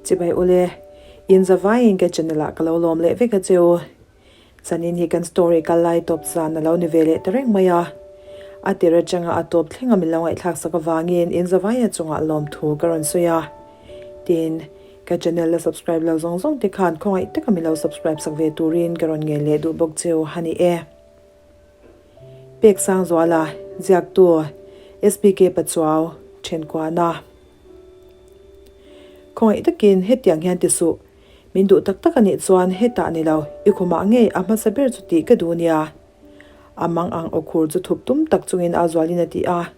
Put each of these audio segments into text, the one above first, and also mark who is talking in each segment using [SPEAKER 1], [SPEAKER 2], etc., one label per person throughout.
[SPEAKER 1] Chibai ule, in zavaiin ka channel ah ka lo lawm leh vek a che u. Zanin hi kan story kal lai tawp zan a lo ni ve leh ta reng mai a. A tir atanga a tawp thleng a min lo ngaihthlak sak avangin in zavaia chungah lawmthu ka rawn sawi a. Tin, ka channel la subscribe lo zawng zawng te khan khawngaih taka min lo subscribe sak ve turin ka rawn ngei leh duh bawk che u a ni e. Pek Sangzuala, Ziaktu, SBK Pachuau, Thenkuana. Khawngaih takin hetiang hian ti suh. Min duh tak tak a nih chuan hetah ni lo, i khumah ngei a hmasa ber chu tih ka duh nia. A mang ang awkhur chu thup tum tak chungin a zualin a ti a.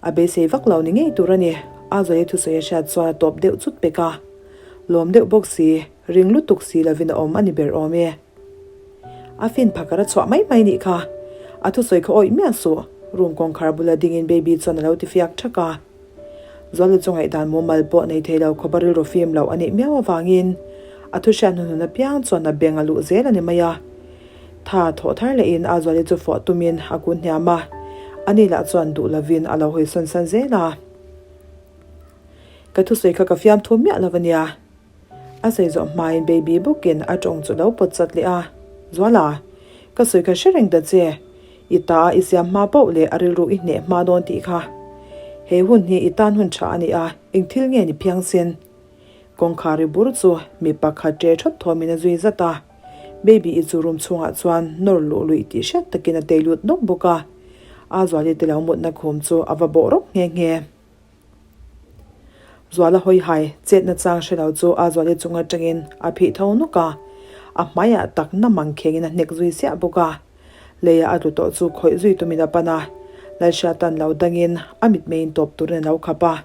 [SPEAKER 1] A beisei vak lo ni ngei tur a ni. A zawi thusawi a hriat chuan a tawp deuh chut pek a. Lawm deuh bawk si, ring lutuk si lovin a awm a ni ber awm e. A fin phakar a chhuah mai mai nih kha. A thusawi kha awih miah suh. Room kawngkhar bula dingin Baby chuan a lo ti fiak thak a. Zuala chu ngaihdan mumal pawh nei thei lo khawpa rilru fim loh a nih miau avangin a thu hriat hnuhnun apiang chuan a beng a luh zel a ni mai a. Tha thawh thar lehin a Zuali chu fawh tumin a kun hniam a, ani lah chuan duh lovin a lo hawi sawn san zel a. Ka thusawi kha ka fiamthu miah lo a nia. A sawi zawh hmain Baby bawkin a tawng chu lo pawt chat leh a, Zuala, ka sawi kha hre reng ta che. I ta a i siam hma pauh leh a rilru i hneh hma dawn tih kha. He hun hi i tan hun tha a ni a, eng thil nge ni phiangsen? Kawngkhar ri bur chu mi pakhat ṭe ṭhawt thawmin a zui zat a. Baby-i chu room chhungah chuan nawr luh luih tih hriat takin a tei lut nawk bawk a. A Zuali te lo mutna khum chu a va bawh rawp nghe nghe. Zuala hawi hai, chetna chang hre lo chu a Zuali chung atangin a phih tho nawk a. A hmaiah tak na mang khengin a hnek zui siah bawk a. Leiah a tlu tawh chu khawih zui tumin a pan a. Lalhriatan lo dangin a mitmeiin tawp turin a lo khap a.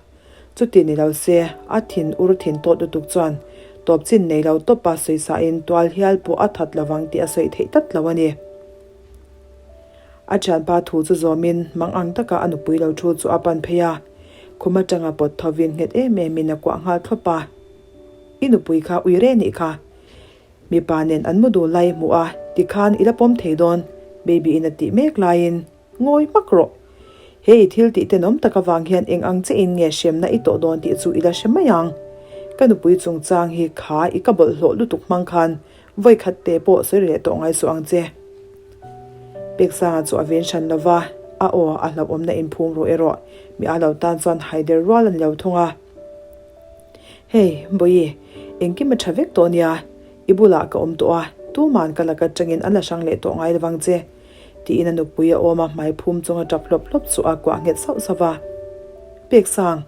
[SPEAKER 1] Chuti ni lo se, a thin ur thin tawt lutuk chuan tawp chin nei lo tawpa sawisain tual hial pawh a that lovang tih a sawi theih tlat lo a ni. A thianpa thu chu zawmin mang ang taka a nupui lo thu chu a pan phei a, khum atanga pawt thovin nghet em emin a kuah nghal thlawp a. I nupui kha ui reh nih kha. Mipa nen an mu dul lai hmuh a, tikhan i la pawm thei dawn, Baby-in a tih mek laiin. Ngawi hmak rawh. He i thil tih tenawm tak avang hian eng ang che in nge hremna i tawh dawn tih chu i la hre mai ang. Ka nupui chungchang hi kha i ka bawlhhlawh lutuk hmang khan vawi khat te pawh sawi leh tawh ngai suh ang che. Peksanga chu a ven hran lo va, a aw a hlauhawmna inphum ru erawh mi a lo tan chuan haider rual a ni lo thung a. Hei, Bawihi, engkim a tha vek tawh nia, i bulah ka awm tawh a, tuman ka laka tangin an la hrang leh tawh ngai lovang che. Tiin a nupui a awm a, hmai phum chunga tap hlawp hlawp chu a kuah nghet sauh sauh va. Peksang,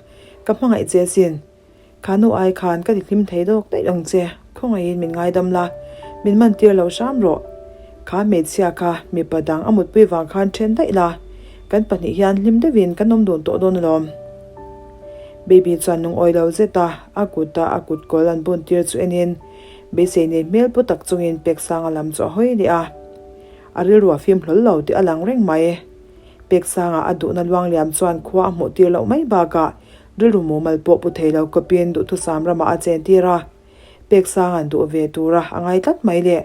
[SPEAKER 1] ka hmangaih che asin. Kha nu ai khan ka ti hlim thei dawk daih ang che, khawngaihin min ngaidam la, min man tir lo hram rawh. Kha hmeichhia kha mipa dang a mutpui vang khan then daih la, kan pahnih hian hlim deuhin kan awm dun tawh dawn alawm. Baby chuan lungawi lo zet a, a kuta a kutkawl an bun tir chu enin beisei nei hmel pu tak chungin Peksanga lam chu a hawi leh a. A rilru a fim hlawl lo tih a lang reng mai. Peksanga a duhna luangliam chuan khua a hmuh tir loh mai bakah rilru mumal pawh pu thei lo kawpin duhthusam ramah a chen tir a. Peksanga'n duh ve tura a ngai tlat mai le.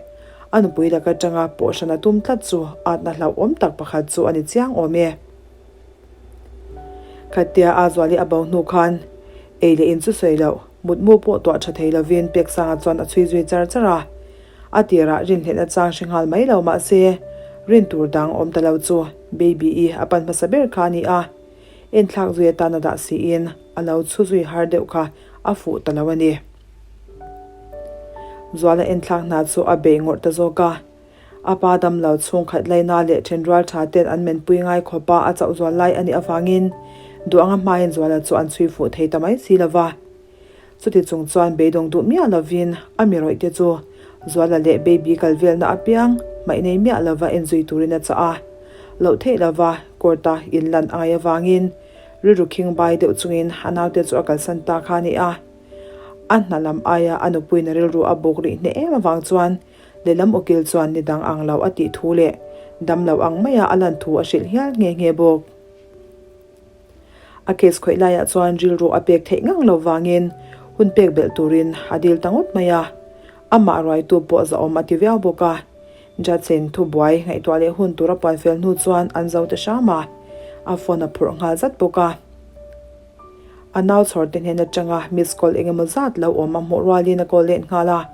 [SPEAKER 1] A nupui lak atanga pawhhran a tum tlat chu atna hlauhawm tak pakhat chu a ni chiang awm e. Khatia a Zuali a bo hnu khan ei leh in chu sawi loh, mutmu pawh tuah tha thei lovin Peksanga chuan a chhui zui char char a. A tirah rinhlelhna chang hre nghal mai lo mahse rin tur dang awm ta lo chu Baby-i a pan hmasa ber kha a ni a, enthlak zui atan a dah siin a lo chhu zui har deuh kha a fuh ta lo a ni. Zuala enthlak hna chu a bei ngawrh ta zawk a, a pa damlo chhungkhat laina leh thenrual tha ten an menpui ngai khawpa a chauh zual lai a nih avangin duh anga hmain Zuala chu an chhui fuh thei ta mai si lo va. Chuti chung chuan beidawng duh miah lovin a mi rawih te chu Zuala leh Baby kal velna apiang hmaih nei miah lova en zui turin a chah a. Loh theih lova court-a inlan a ngaih avangin rilru khing bai deuh chungin a naute chu a kalsan ta kha a ni a. A hna lam aia a nupuiin a rilru a buk rih hneh em avang chuan lehlam ukil chuan ni dang ang lo a tih thu leh dam lo ang maia a lan thu a hrilh hial nghe nghe bawk. A case khawih laiah chuan rilru a pek theih ngang lo vangin hun pek belh turin a dil ta ngawt mai a, amah ruaitu pawh zahawm a ti viau bawk a. Judge-in thubuai ngaihtuah leh hun tur a puan fel hnu chuan an zo ta hram a, a phone a phurh nghal zat bawk a. A nau chhawr te hnen atanga miss call eng emaw zat lo awm a hmuh rualin a call let nghal a.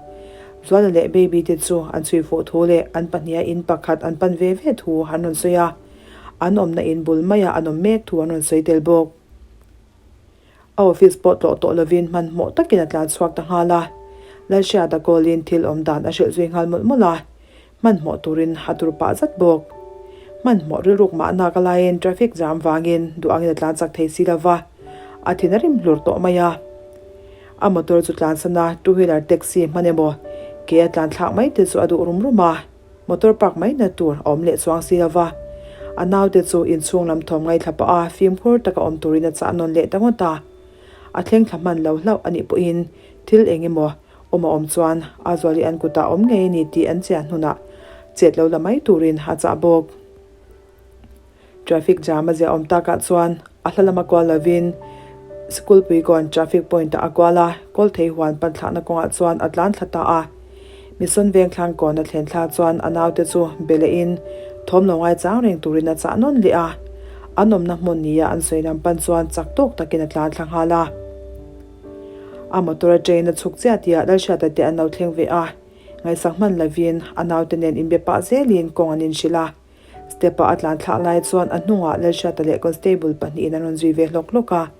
[SPEAKER 1] Zuala leh Baby te chu an chhui fuh thu leh an pahniha in pakhat an pan ve ve thu an rawn sawi a, an awmna in bul maiah an awm mek thu an rawn sawi tel bawk. A office pawh tlawh tawh lovin hmanhmawh takin a tlan chhuak ta nghal a. Lalhriata call-in thil awm dan a hrilh zui nghal mawlh mawlh a, hmanhmawh turin a tur pah zat bawk. Hmanhmawh rilruk mahna ka laiin traffic jam vangin duh angin a tlan chak thei si lova, a thin a rim hlur tawh mai a. A motor chu tlan san a, two wheeler taxi hman emaw ke a tlan thlak mai te chu a duh rum rum a, motor park mai na tur a awm leh chuang si lova. A naute chu inchhung lam thawm ngaithla pah a, fimkhur taka awm turin a chah nawn leh ta ngawt a. A thleng thla hman lo hlauh a nih pawhin thil eng emaw awm a awm chuan a zuali an kutah awm ngei a ni tih an chian hnunah chet lo la mai turin a chah bawk. Traffic jam a ziah awm takah chuan a hla lama kual lovin School Puikawn traffic point ah a kual a, Kawlthei huan pan thlahna kawngah chuan a tlan thla ta a. Mison Vengthlang kawn a thlen thla chuan a naute chu be lehin thawm lo ngaichang reng turin a chah nawn leh a. An awmna hmun nia an sawi lam pan chuan chak tawk takin a tlan thla nghal a. A motor a train a chhuk chiah tihah Lalhriata te an lo thleng ve a, ngaihsak hman lovin a naute nen inbe pah zelin kawng an inhrilh a. Step-a a tlan thlak lai chuan a hnungah Lalhriata leh constable pahnihin an rawn zui ve hlawk hlawk a.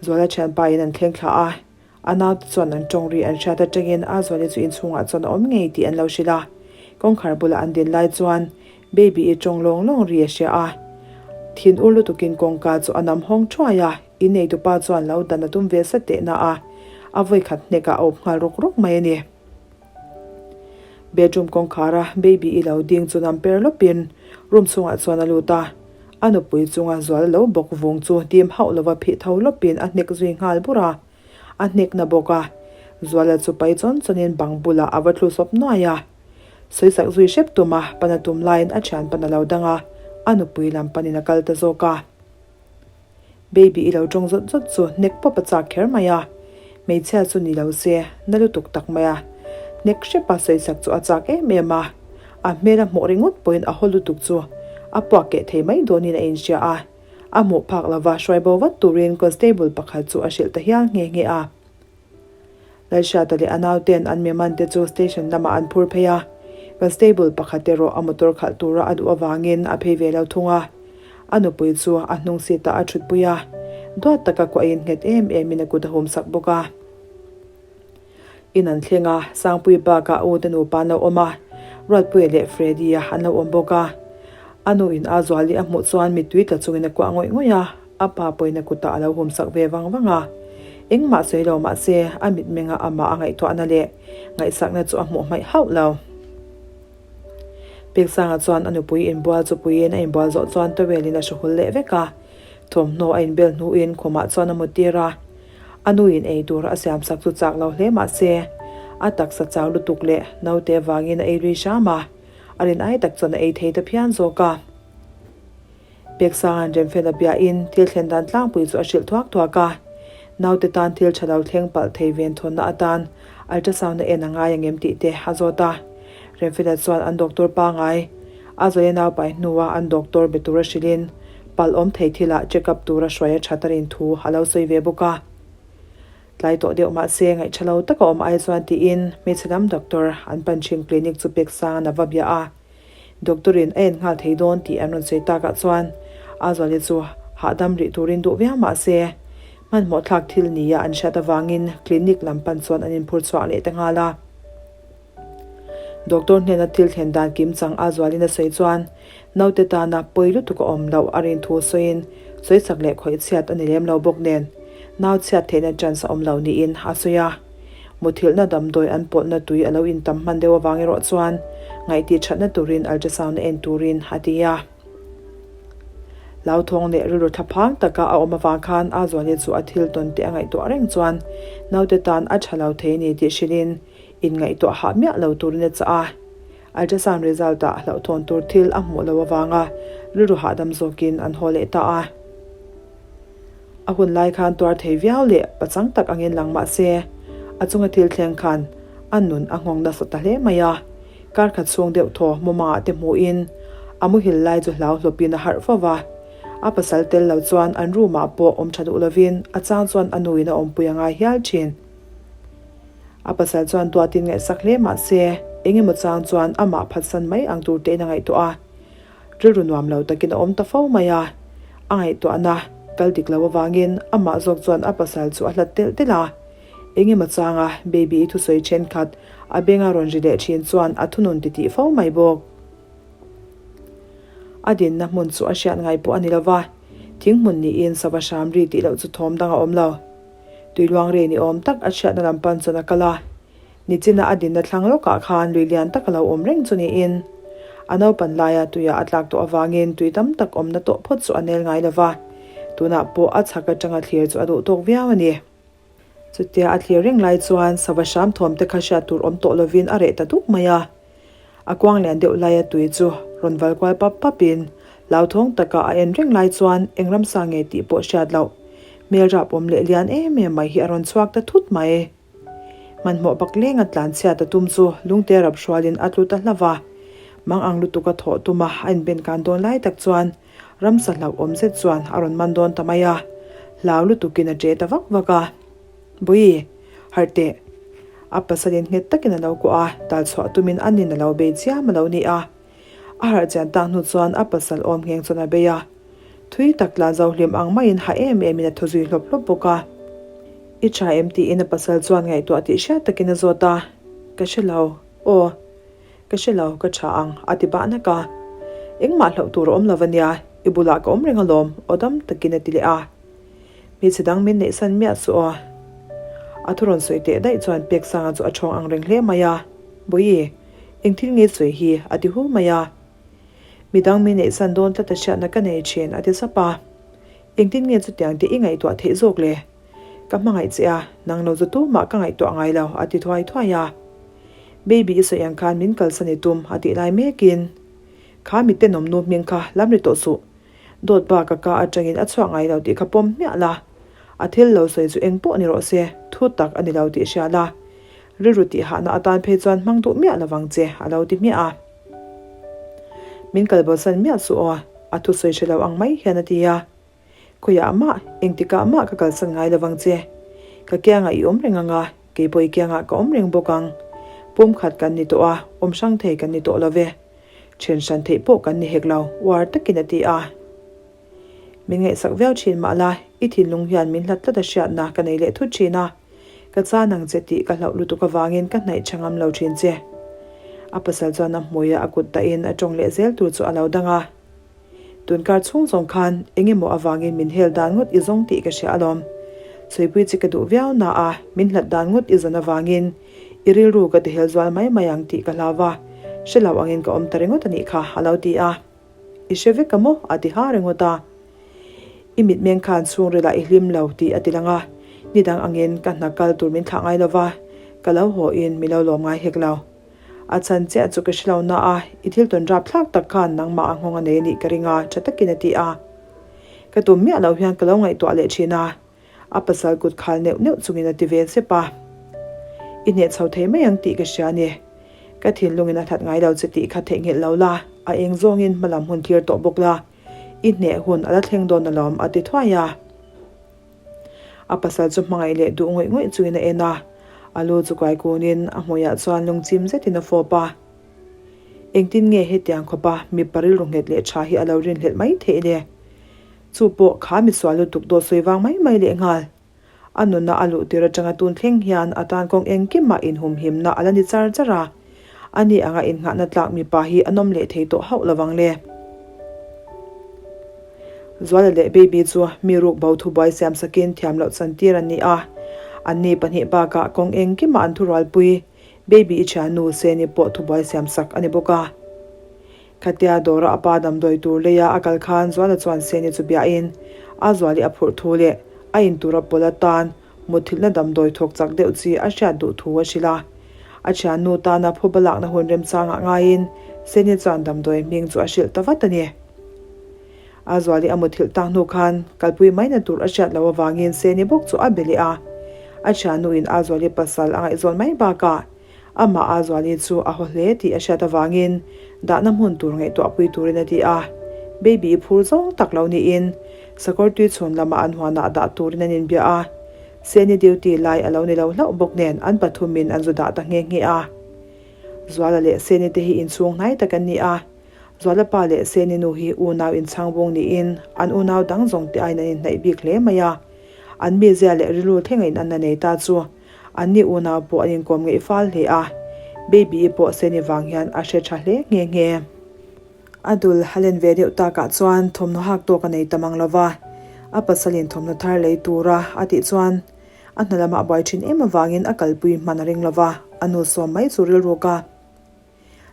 [SPEAKER 1] Zuala thianpa in an thleng thla a, a naute chuan an tawng ri an hriat atangin a Zuali chu inchhungah chuan a awm ngei tih an lo hrilh a. Kawngkhar bulah an din lai chuan Baby-i tawng lawng lawng ri a hria a. Thin ur lutukin kawngka chu a nam hawng thuai a, inneitupa chuan lo dan a tum ve sat teh na a, a vawikhat hnekah a awp nghal rawk rawk mai a ni. Bedroom kawngkhar a baby i lo ding chu nam per lawpin room chhungah chuan a lut a, a nupui chunga zual lo bawk vung chu dim hauh lova phih tho lawpin a hnek zui nghal bur a, a hnek na bawk a, Zuala chu pai chawn chawnin bang bulah a va thlu sawp nuai a, sawisak zui hrep tum a pan a tum laiin a thian pan a lo dang a, a nupui lam panin a kal ta zawk a. Baby i lo tawng zawt zawt chu hnek pawp a chak kher mai a, hmeichhia chu ni lo se na lutuk tak mai a, hnek hrep a sawisak chu a chak em em a, a hmel a hmuh ringawt pawhin a haw lutuk chu a puak keh thei mai dawnin a inhria a, a hmuh phak lova hruai bo vat turin constable pakhat chu a hrilh ta hial nghe nghe a. Lalhriata leh a nauten an miman te chu station lamah an phur phei a, constable pakhat erawh a motor khalh tura a duh avangin a phei ve lo thung a. A nupui chu a hnung seat ah a thutpui a, duat taka kuahin nghet em emin a kut a humsak bawk a. In an thleng a, Sangpui bakah a ute nupa an lo awm a, Ruatpuia leh Freddy-a an lo awm bawk a. A nuin a Zuali a hmuh chuan mittui tla chungin a kuah ngawih ngawih a. A pa pawhin a kutah a lo humsak ve vang vang a, engmah sawi lo mah se a mitmenga amah a ngaihtuahna leh ngaihsakna chu a hmuh hmaih hauh lo. Peksanga chuan a nupui inbual chu puiin a inbual zawh chuan towel in a hru hul leh vek a, thawmhnaw a inbel hnuin khumah chuan a muttir a. A nuin ei tur a siamsak chu chak lo hle mah se a taksa chau lutuk leh naute vangin a ei lui hram a, a rin ai tak chuan a ei thei ta phian zawk a. Peksanga'n Remfela biain thil thlen dan tlangpui chu a hrilh thuak thuak a. Naute tan thil tha lo thleng palh thei ven thawnna atan ultrasound a en a ngai angem tih te a zawt a. Remfela chuan an doctor pangai a zawi a naupai hnua an doctor be tura hrilhin palh awm thei thilah check up tura hruai a that a rin thu a lo sawi ve bawk a. Tlai tawh deuh mah se ngaih tha lo taka awm ai chuan tiin hmeichhe lam doctor an pan thin clinic chu Peksanga'n a va bia a. Doctor in a en nghal thei dawn tih an rawn sawi takah chuan Azuali chu hahdam rih turin duh viau mah se, hmanhmawh thlak thil nia an hriat avangin clinic lam pan chuan an inphur chhuak leh ta nghal a. Doctor hnena thil thlen dan kim chang Azualin a sawi chuan naute tana pawi lutuk a awm loh a rin thu sawiin sawisak leh khawih chhiat a ni lem lo bawk nen nau chhiat theihna chance a awm lo niin a sawi a. Muthilhna damdawi an pawlhna tui a lo intam hman deuh avang erawh chuan ngaihtih thatna turin ultrasound a en turin a ti a. Hlauthawng leh rilru thlaphang taka a awm avang khan a Zuali chu a thil tawn te a ngaihtuah reng chuan naute tan a tha lo thei a ni tih hrilhin inngaihtuah hah miah lo turin a chah a. Ultrasound result ah hlauhthawn tur thil a hmuh loh avanga rilru hahdam zawkin an haw leh ta a. A hun lai khan tuar thei viau leh pachang tak angin lang mah se, a chunga thil thleng khan a nun a nghawng nasa ta hle mai a. Kar khat chhung deuh thaw mawmangah te hmuhin a muhil lai chu hlau hlawpin a harh fo va. A pasal tel lo chuan an room ah pawh awm tha duh lovin a chang chuan a nuin a awmpui a ngai hial thin. A pasal chuan duatin ngaihsak hle mah se, eng emaw chang chuan amah phatsan mai ang tur tein a ngaihtuah a. Rilru nuam lo takin a awm ta fo mai a. A ngaihtuahna kal dik lo avangin amah zawk chuan a pasal chu a hlat telh telh a. Eng emaw changa Baby-i thusawi thenkhat a benga rawn ri leh thin chuan a thunun titih fo mai bawk. A dinna hmun chu a hriat ngai pawh a ni lo va, thing hmun niin sava hram ri tih loh chu thawm dang a awm lo. Tuiluang rei ni awm tak a chhiatna lam pan chuan a kal a, nichina a dinna thlang lawkah khan lui lian tak a lo awm reng chu niin a naupan laia tuiah a tlak tawh avangin tui tam tak awmna tawh phawt chu a nel ngai lo va, tunah pawh a chhak atanga thlir chu a duh tawk viau a ni. Chutia a thlir reng lai chuan sava hram thawm te kha hriat tur awm tawh lovin a reh ta duk mai a. A kuang lian deuh laia tui chu rawn val kual pap papin hlauthawng taka a en reng lai chuan eng ramsa nge tih pawh hriat loh hmel rap awm leh lian em em mai hi a rawn chhuak ta thut mai. Hmanhmawh bak lenga tlan chhiat a tum chu lungte rap hrualin a tlu ta hlauh va. Mang ang lutuka thawh tuma a inben kan dawn lai tak chuan Ramsa hlauhawm zet chuan a rawn man dawn ta mai a, hlau lutukin a ṭe ta vak vak a. Bawi, harh teh. A pasalin nghet takin a lo kuah a, tal chhuah tumin a nin a lo bei chiam a lo ni a. A harh chian tak hnu chuan a pasal awm ngheng chuan a bei a. Thui tak tla zo hlim ang maiin ha em emin a thaw zui hlawp hlawp bawk a. I ṭha em tiin a pasal chuan ngaihtuah tih hriat takin a zawt a, Ka hre lo. Aw. Ka hre lo, ka tha ang, a ti bah nak a. Engmah hlauh tur a awm lo ania, i bulah ka awm reng alawm, aw dam takin a ti leh a. Hmeichhe dang min neihsan miah suh aw. A thu rawn sawi teh daih chuan Peksanga chu a ṭhawng ang reng hle mai a. Bawi, eng thil nge sawi hi? a ti hu mai a. Midang min neihsan dawn tlat a hriatna ka nei ṭhin, a ti sap a. Engtin nge chutiang te i ngaihtuah theih zawk le? Ka hmangaih che a, nang lo zu tumah ka ngaihtuah ngai lo, a ti thuai thuai a. Baby i sawi ang khan min kalsan i tum, a tih lai mekin, Kha mi tenawm nu hming kha lam ri tawh suh. Dawt bak a ka atangin a chhuak ngai lo tih kha pawm hmiah la. A thil lo sawi chu eng pawh ni rawh se, thu tak a ni lo tih hria la. Rilru tih hahna atan phei chuan hmang duh miah lovang che, a lo ti hmiah a. Min kalbosan miah suh aw, a thusawi hre lo ang mai hian a ti a. Khawiah mah, engtikah mah ka kalsan ngai lovang che. Ka kiangah i awm reng ang a, kei pawh i kiangah ka awm reng bawk ang. Pum khat kan ni tawh a, awm hrang thei kan ni tawh lo ve. Then hran theih pawh kan ni hek lo, uar takin a ti a. Min ngaihsak viau thin mah la, i thinlung hian min hlat tlat a hriatna ka nei leh thut thin a. Ka chan ang che tih ka hlauh lutuk avangin ka hnaih tha ngam lo thin che. A pasal chuan a hmuia a kut dahin a tawng leh zel tur chu a lo dang a. Tunkar chhung zawng khan eng emaw avangin min hel dan ngawt i zawng tih ka hria alawm. Sawipui che ka duh viau na a, min hlat dan ngawt i zawn avangin i rilru ka ti hel zual mai mai ang tih ka hlau va, hre lo angin ka awm ta ringawt a nih kha, a lo ti a. I hre vek a maw? a ti ha ringawt a. I mitmeng khan chhungrilah i hlim lo tih a ti lang a, nidang angin ka hna kal tur min thlah ngai lo va, ka lo haw in mi lo lawm ngai hek lo. A chhan chiah chu ka hre lo na a, i thil tawn rap thlak tak khan nangmah a nghawng a nei a nih ka ring a, tha takin a ti a. Ka tum miah lo hian ka lo ngaihtuah leh thin a, a pasal kut khal neuh neuh chungin a ti ve zep a. I hneh chho thei mai ang tih ka hria a ni. Ka thinlungin a that ngai lo che tih kha theihnghilh lo la, a eng zawngin hmalam hun thlir tawh bawk la, i hneh hun a la thleng dawn alawm a ti thuai a. A pasal chu hmangaih leh duh ngawih ngawih chungin a en a, a lu chu kai kunin a hmuiah chuan lungchim zetin a fawp a. Engtin nge hetiang khawpa mipa rilru nghet leh tha hi a lo rinhlelh mai theih le? Chu pawh kha misual lutuk dawt sawi vang mai mai leh nghal. A nunna a luh tir atanga tun thleng hian a tan kawng engkimah inhumhimna a la ni char char a, ani anga innghahna tlak mipa hi a nawm leh thei tawh hauh lovang le. Zuala leh Baby chu mi ruk bo thubuai siam sakin thiam loh chan tir an ni a, anni pahnih bakah kawng engkimah an thurualpui Baby i thiannu Seni pawh thubuai siam sak a ni bawk a. Khatia dawra a pa damdawi tur leia a kal khan Zuala chuan Seni chu biahin a Zuali a phurh thu leh a intur a pawl atan mutthilhna damdawi thawk chak deuh chi a hriat duh thu a hrilh a. A thiannu tana phuba lakna hun remchangah ngaiin Seni chuan damdawi hming chu a hrilh ta vat a ni. A Zuali a mutthilh tak hnu khan kalpui maina tur a hriat loh avangin Seni bawk chu a be leh a. A thiannuin a Zuali pasal a ngaihzawn mai bakah Amah a Zuali chu a haw hle tih a hriat avangin dahna hmun tur ngaihtuahpui turin a ti a. Baby i phur zawng tak lo niin sakawr tui chhun lama an huanah dah turin an inbia a. Seni duty lai a lo ni lo hlauh bawk nen an pathumin an zu dah ta nghe nghe a. Zuala leh Seni te hi inchhung hnai tak an ni a. Zuala pa leh Seni nu hi unau inchhangbung niin an unau dang zawng te aiin an inhnaih bik hle mai a. An mizia leh rilru thlenga in an la nei ta chu an ni unau pawh an inkawm ngeih fal hle a. Baby-i pawh Seni vang hian a hre tha hle nghe nghe. A dul a len ve deuh takah chuan thawmhnaw hak tawk a nei ta mang lo va, a pasalin thawmhnaw thar lei tura a tih chuan a hna lamah a buai thin em avangin a kalpui hman a ring lo va, a nu sawm mai chu rilruk a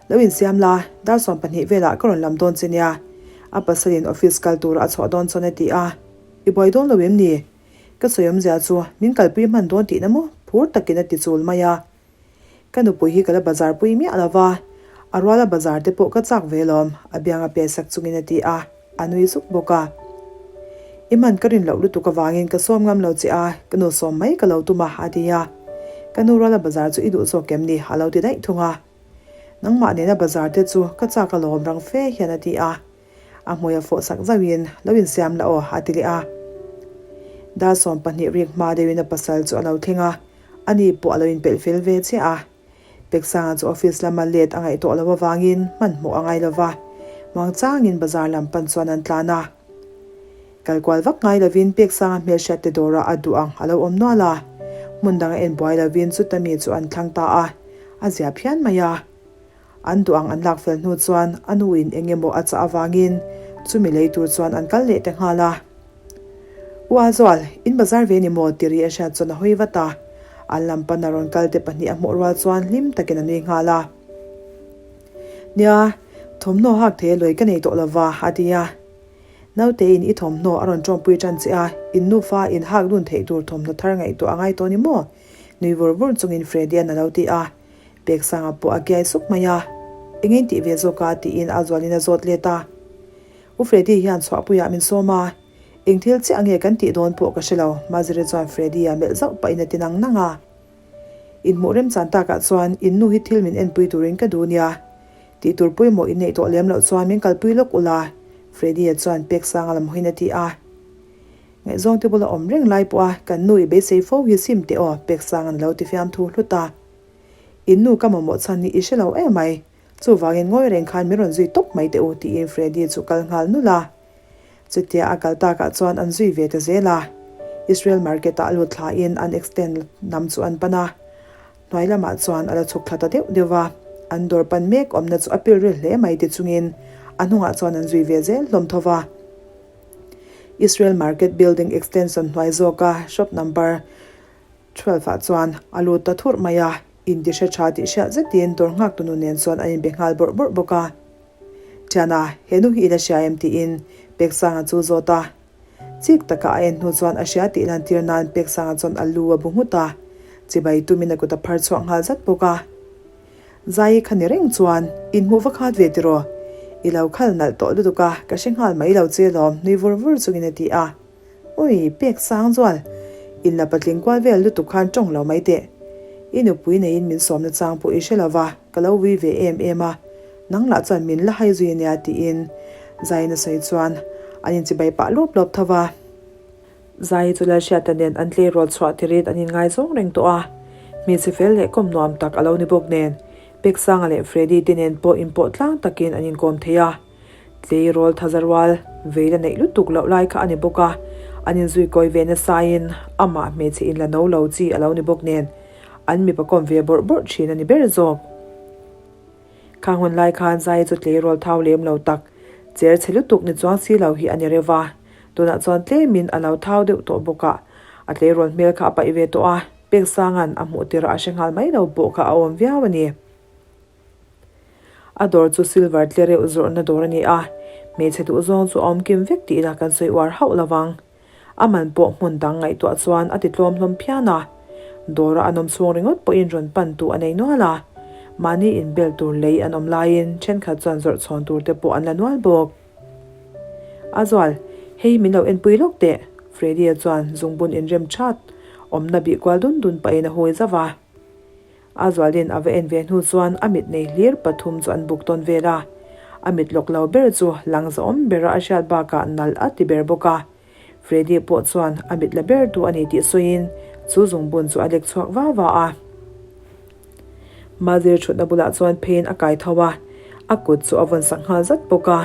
[SPEAKER 1] lo insiam la, dar 12 velah ka rawn lam dawn che nia, a pasalin office kal tura a chhuah dawn chuan a ti a, I buai dawn lo em ni? Ka sawi awmzia chu min kalpui hman dawn tihna maw? Phur takin a ti chul mai a. Ka nupui hi ka la bazar pui miah lo va, a ruala bazar te pawh ka chak ve lawm, a biang a pe sak chungin a ti a, a nui zuk bawk a. I hman ka rin loh lutuk avangin ka sawm ngam lo che a, ka nu sawm mai ka lo tum a, a ti a. Ka nu ruala bazar chu i duh zawk em ni? a lo ti daih thung a. Nangmah nena bazar te chu ka chak alawm rang fe hian a ti a. A hmui a fawh sak zauhin, Lo insiam la aw, a ti leh a. Dar 12 rik hma deuhin a pasal chu a lo thleng a, ani pawh a lo inpelh fel ve chiah a. Peksanga chu office lama let a ngaih tawh loh avangin hmanhmawh a ngai lo va, muangchangin bazar lam pan chuan an tlan a. Kal kual vak ngai lovin Peksanga hmelhriat te dawrah a duh ang a lo awm nual a, hmun dang a en buai lovin chuta mi chu an thlang ta a, a zia phian mai a. An duh ang an lak fel hnu chuan a nu in eng emaw a chah avangin chumi lei tur chuan an kal leh ta nghal a. U Azual, in bazar ve ni maw? ti ri a hriat chuan a hawi vat a. An lam pana rawn kal te pahnih a hmuh rual chuan hlim takin a nui nghal a. Nia, thawmhnaw hak thei a lawi ka nei tawh lova, a ti a. Nautein i thawmhnaw a rawn tawmpui tan che a, in nufa in hak dun theih tur thawmhnaw thar ngaihtuah a ngai tawh ni maw? Nui vur vur chungin Freddy-a'n a lo ti a. Peksanga pawh a kiai suk mai a, Eng in tih ve zawk a? tiin a zualin a zawt let a. U Freddy hian chhuahpuiah min sawm a, eng thil chiah nge kan tih dawn pawh ka hre lo, Maziri chuan Freddy-a melh zauh pahin a ti nang nang a. Inhmuh remchan takah chuan in nu hi thil min enpui turin ka duh nia. Tih tur pawimawh in neih tawh lem loh chuan min kalpui lawk ula, Freddy-a chuan Peksanga lam hawiin a ti a. Ngaihzawngte bula awm reng lai pawha kan nu i beisei fo hi sim teh aw, Peksanga'n a lo ti fiamthu hlut a. In nu ka mamawh chhan hi i hre lo em mai, chuvangin ngawi reng khan min rawn zui tawp mai teh u tiin Freddy chu kal nghal nulh a. Chutia a kal takah chuan an zui ve ta zel a. Israel market ah lut thlain an extend lam chu an pan a. Hnuai lamah chuan a la chhuk thla ta deuh deuh a. An dawr pan mek awmna chu a pilril hle mai ti chungin a hnungah chuan an zui ve zel hlawm tho va. Israel market building extension hnuai zawka shop number 12 ah chuan a lut ta thurh mai a, inti hre tha tih hriat zetin dawr nghak tunu nen chuan an inbe nghal bawrh bawrh bawk a. Thiana, he nu hi i la hria em? tiin Peksanga chu zawt a. Chik taka a en hnu chuan a hria tih lantir nan Peksanga chuan a lu a bu nghut a, chibai tumin a kut a phar chhuak nghal zat bawk a. Zai kha ni reng chuan inhmuh va khat ve tiraw? I lo khal nalh tawh lutuk a, ka hre nghal mai lo che lawm, nui vur vur chungin a ti a. Ui, pek sang chuan in la patling kual vel lutuk khan tawng lo mai teh. I nupui neiin min sawmna chang pawh i hre lo va, ka lo vui ve em em a, nang lah chuan min la hai zui ania tiin Zaiin a sawi chuan an inchibai pah lawp lawp tho va. Zai chu Lalhriata nen an tleirawl chhuah tirin an inngaizawng reng tawh a, hmeichhe fel leh kawm nuam tak a lo ni bawk nen, Peksanga leh Freddy te nen pawh inpawh tlang takin an inkawm thei a. Tleirawl thaza rual vei la neih lutuk loh lai kha a ni bawk a, an inzui kawi ve nasaiin amah hmeichhe inla no lo chi a lo ni bawk nen an mipa kawm ve bawrh bawrh thin a ni ber zawk. Khang hun lai khan Zai chu tleirawl thau lem lo tak, cher chhe lutuk ni chuang si lo hi a ni reuh va, tunah chuan tlemin a lo thau deuh tawh bawk a, a tleirawl hmel kha a paih ve tawh a, Peksanga'n a hmuh tirah a hre nghal mai lo pawh kha a awm viau a ni. A dawr chu silver tle reuh zawrhna dawr a ni a, hmeichhe duhzawng chu a awm kim vek tih ila kan sawi uar hauh lo vang. A man pawh hmun dang ngaihtuah chuan a ti tlawm hlawm phian a. Dawra an awm chhung ringawt pawhin rawn pan tu a nei nual a. Mahni inbel tur lei an awm laiin thenkhat chuan zawrh chhawn tur te pawh an la nual bawk. A zual, hei min lo enpui lawk teh, Freddy-a chuan zungbun inrem that awmna bih kual dun dun pahin a hawi zauh a. A zualin a va en ve hnu chuan a mit nei hlir pathum chu an buk tawn vel a. A mit lawk lo ber chu lang zahawm bera a hriat bakah nalh a ti ber bawk a. Freddy pawh chuan a mit la ber tu a ni tih sawiin chu zungbun chu a lek chhuak va va a. Mazir thutna bulah chuan pheiin a kai tho a, a kut chu a vawn sak nghal zat bawk a.